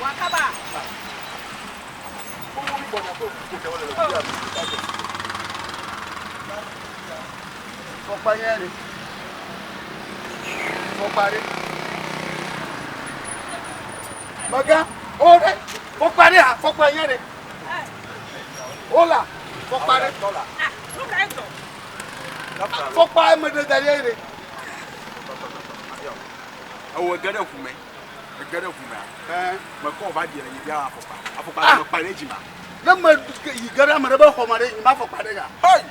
Wakaba. Fɔkpa nye ɖe. Fɔkpa ɖe. Mega, o ɖe. Fɔkpa ɖe ha, fɔkpa nye ɖe. Hola, fɔkpa ɖe. Nu ka edzɔ? Fɔkpa eme ɖe da ɖe ɖe. Ewɔ ge ɖe ʋu me. Ege ɖe ʋu mea? Ɛɛ. Mekɔ va ɖi le yi bia afɔkpa. Afɔkpa Ah. le mekpa ɖe dzi ma. Ne me yi ge ɖe ame ɖe be xɔ me ɖe, nye ma fɔkpa ɖe ga. Hey!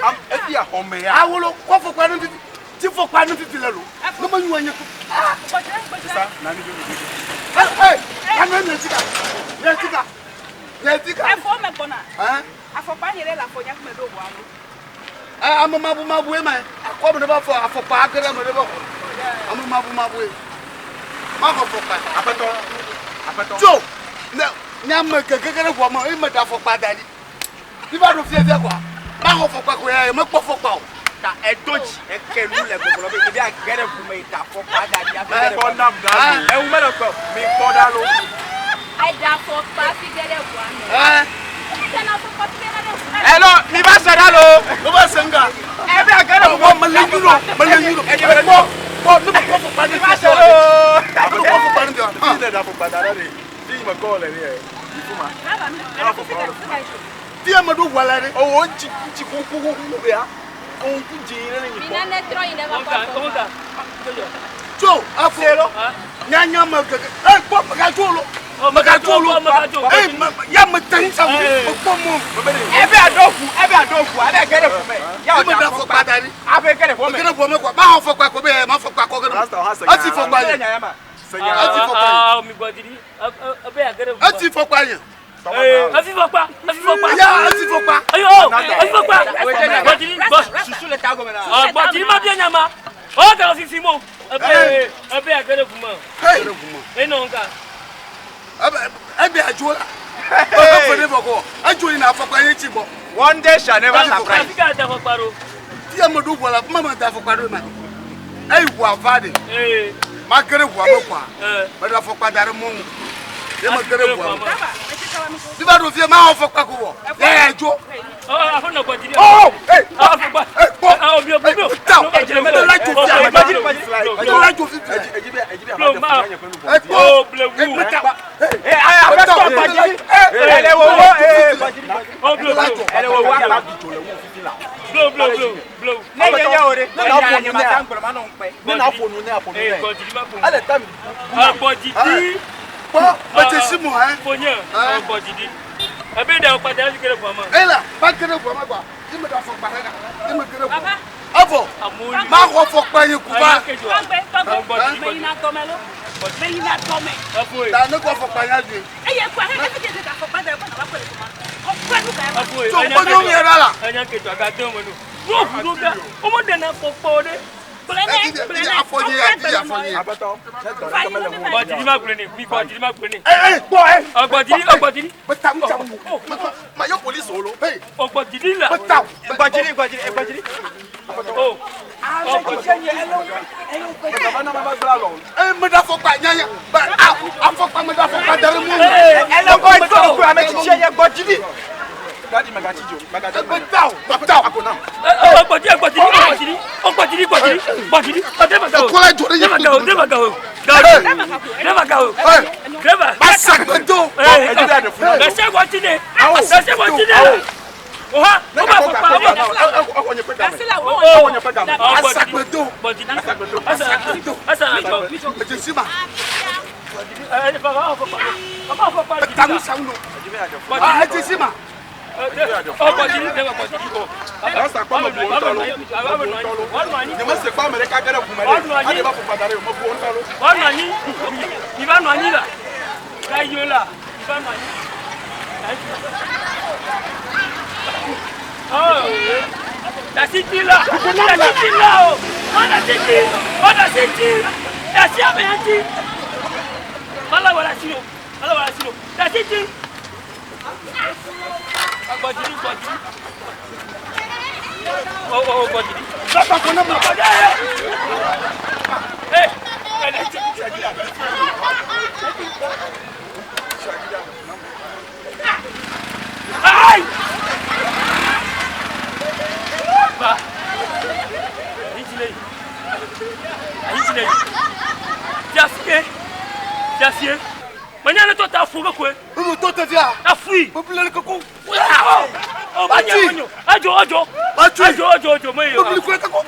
Am efi axɔ me ya. Awolo kɔ fɔkpa ne fifi. Ti fɔkpa ne fifi le lo. Ne me nyua nye ku. Ah! Gbɔdzre gbɔdzre. Sa na mi do mi. Hey, hey! Ame nye tika. Nye tika. Nye tika. Efɔ me gbɔna. Ɛɛ. Afɔkpa nye ɖe le afɔ nya me ɖo ʋua lo. Ɛ ame mabu mabue ma. Akɔ ame ɖe be afɔ afɔkpa age ɖe ame ɖe be xɔ. Ame mabu mabue. Maxɔ fɔkpa. Aƒetɔ. Aƒetɔ. Tso! Ne nye ame gege ɖe ʋua me eye meɖe afɔkpa da ɖi. Mi va ɖo fiafia koa, maxɔ fɔkpa ko ya mekpɔ fɔkpa o. Ta edo dzi eke nu le gbɔgblɔ be ɖevi age ɖe ʋu me yi ta afɔkpa da ɖi hafi ge ɖe Kpɔ ʋua me. nam ɖa lo. Ewu mele kpe o. Mi kpɔ ɖa lo. Eɖe afɔkpa fi ge ɖe ʋua me. Ɛ Eɖe afɔkpa fi ge ɖe ʋua me. Hello, mi va se ɖa lo. ne va se ŋga. Ebe age ɖe ʋu Kpɔ mele nyu lo, mele nyu lo. Kpɔ kpɔ ne mekpɔ fɔkpa ne Mi va fia se lo. Ne mekpɔ fɔkpa ne fia. Fi ne ɖe afɔkpa da ɖe ɖe. Fi me kɔ le ɖe. Yi fuma. Driver nu ka fi ka fi ka edzɔ. Fia me ɖo ʋua la ɖe. Owó ŋtsi ŋtsi kukukuku bea. Ohun ku dzi ɖe ne mi Mina kpɔ. ne trɔ yi ne va kpɔ afɔkpa. Tso afɔ nyanya me gege. Ɛ kpɔ megadzo lo. Megadzo lo. Ɛ me ya me te ŋuta wo. Mekpɔ mɔ. Ebe aɖo ʋu, ebe aɖo ʋu, ebe age ɖe ʋu me. Ya Ne wòɖe meɖe afɔkpa da ɖi. Abe ge ɖe ʋua me. Ge ɖe ʋua me kɔa, maxɔ fɔkpa ko be ma fɔkpa kɔ ge ɖe. Rasta ha se Eti fɔkpa Ebe nye. nya ya ma. Se nya. Eti fɔkpa nye. mi gbɔ dzi ɖi ebe age ɖe ʋu Eti fɔkpa nye. Efi fɔkpa, efi fɔkpa. Ya eti fɔkpa. Ayo, efi fɔkpa. Gbɔ dzi ɖi, gbɔ. Susu le ta gɔme na. Gbɔ dzi ɖi ma bia nya ma. O gale fifi mo. Ebe ebe age ɖe ʋu me. Hey. Enɔ ŋka. Ebe ebe adzo la. Ebe ne fɔkɔ. Edzo yina afɔkpa ye tsi gbɔ. One day shall never surprise. Afi ka da fɔkpa ɖo? Fia me ɖo ʋua la, kuma me da afɔkpa ɖo ma. Eyi ʋua va ɖe. Ee. Ma ge ɖe ʋua me kɔa. Ee. Meɖe afɔkpa da ɖe mɔnu. Ye me ge ɖe ʋua me. Driver, etsi ka wa mi ko. Mi va ɖo fia ma xɔ afɔkpa ko wɔ. Ya ya dzo. Ɔ aƒenɔ gbɔ dzi ɖi. Oh, hey, Afɔkpa. hey, kpɔ. Ɔ bio bio bio. Hey, tao. Me la dzo fia. Me la dzo fia. Edzi be edzi be Blo ma. Hey, kpɔ. O blewu. Hey, me ta. Eh, ayi aƒetɔ gbɔ dzi ɖi. Ele wo wo, eh, gbɔ dzi ɖi. O blo blo. Ele wo wo akpa. Dzo le wu fifi la. Blo blo blo blo. Ne nye nye o ɖe. Ne na ƒo nu Nye ma nɛ. ta ŋgblɔ ma nɔ ŋukpe. Ne na ƒo nu nɛ aƒo nu Ee nɛ. gbɔ dzi ɖi ma ƒo. Ele ta mi. Gbɔ dzi ɖi. Kpɔ. Me tse si mo hɛ. Fonye. Gbɔ dzi ɖi. Ebe ɖe afɔkpa da ɖi ge ɖe ʋua me. Ela, ba ge ɖe ʋua me kɔa. Ye me ɖe afɔkpa ɖe ga. Ye me ge ɖe ʋua me. Baba. Evɔ. Amewo li. Ma xɔ afɔkpa ye ku va. Tɔgbe tɔgbe. Meyina dɔme lo. Meyina dɔme. Efoe. Ta ne kɔ afɔkpa nya dzoe. Eye kɔ he efi ke afɔkpa da kɔ na va kɔ le kuma. Ɔkpɛ nu ka ya ma. Efoe. Tso kpɔ nyɔnu yɛ ɖa la. Enya ke tso aga de me no. No ʋu ɖo ga. Wo me ɖena afɔkpa o ɖe. Gblẽ nɛ, Eti gblẽ di nɛ. afɔ nye ya, eti di afɔ nye ya. Aƒetɔ. Ne dɔ ɖeke mele ŋu o. Gbɔ dzi ɖi ma gblẽ nɛ. Mi gbɔ dzi ɖi ma gblẽ nɛ. Ɛ ɛ kpɔ ɛ. Gbɔ dzi ɖi, gbɔ dzi ɖi. Me ta ŋutsa ŋu. Me kɔ. Ma yɔ polisi wo lo. Hey. Gbɔ dzi ɖi la. Me ta. Gbɔ dzi ɖi, gbɔ dzi ɖi, gbɔ dzi ɖi. O. Ame tsitsi nye ele wo ele wo Me gava na ma va gblẽ alɔ. Ɛ me ɖe afɔkpa nya nya. Ba a afɔkpa me ɖe afɔkpa da ɖe mɔnu. Ele wo gbɔ ɖokui ame tsitsi nye gbɔ dzi ɖi. Dadi megatsi dzo. Megatsi Me ta o. Me ta o. Ako nam. Gbɔ dzi, gbɔ dzi, gbɔ dzi ɖi. Gbɔ dzi ɖi, gbɔ dzi ɖi. Gbɔ dzi ɖi. Driver ga o. Ekɔ la dzo ɖe nye. Driver ga o, driver ga o. Ga o. Driver ga o. Ɛ Driver. ba sagbedo. Edzi be aɖe fu na. Lese gbɔ dzi nɛ. Lese gbɔ dzi nɛ. Oha. Ne Wo ma gakɔ afɔkpa. Wo ma. Exɔ nye ƒe game. Asi la wo. Exɔ nye ƒe game. Gbɔ dzi ɖi. Asagbedo. Gbɔ dzi ɖi. Asa. Asa na gbɔ. Me dze si ma. Ɛ fa afɔkpa. Fa afɔkpa. Me ta ŋutsa ŋu. Edzi be aɖe fu. Ah edze si ma. Rasta kpɔ me bu wo ŋutɔ lo. Me bu wo ŋutɔ lo. Nye me se kpɔ ame ɖeka ge ɖe ʋu me ɖe. Aɖe va afɔkpa da ɖe o. Me bu wo ŋutɔ lo. Gbɔdzi gbɔdzi. O o gbɔdzi. Papa kɔ ne ma. Ee. Ayi. Ba. Ayi tsi le yi. Ayi tsi le yi. Fiasie. Fiasie. Menya ne tɔ ta fu be koe. Unu to te fia. Afui. Bebile le koko. O ba nya menyo. Adzo adzo. Batui. Adzo adzo adzo me yi. Bebile kure koko.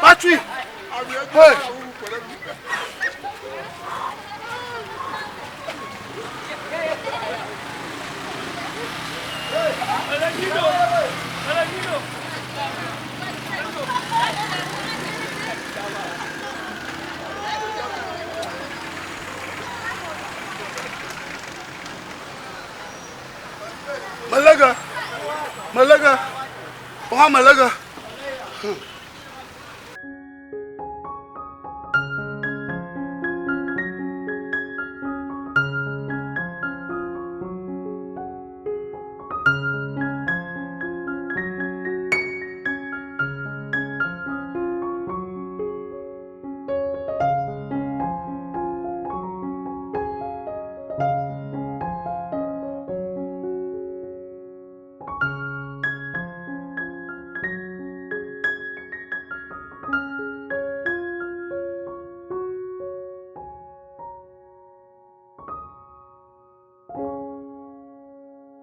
Batui. Hey. Melega. Melega. Oha melega.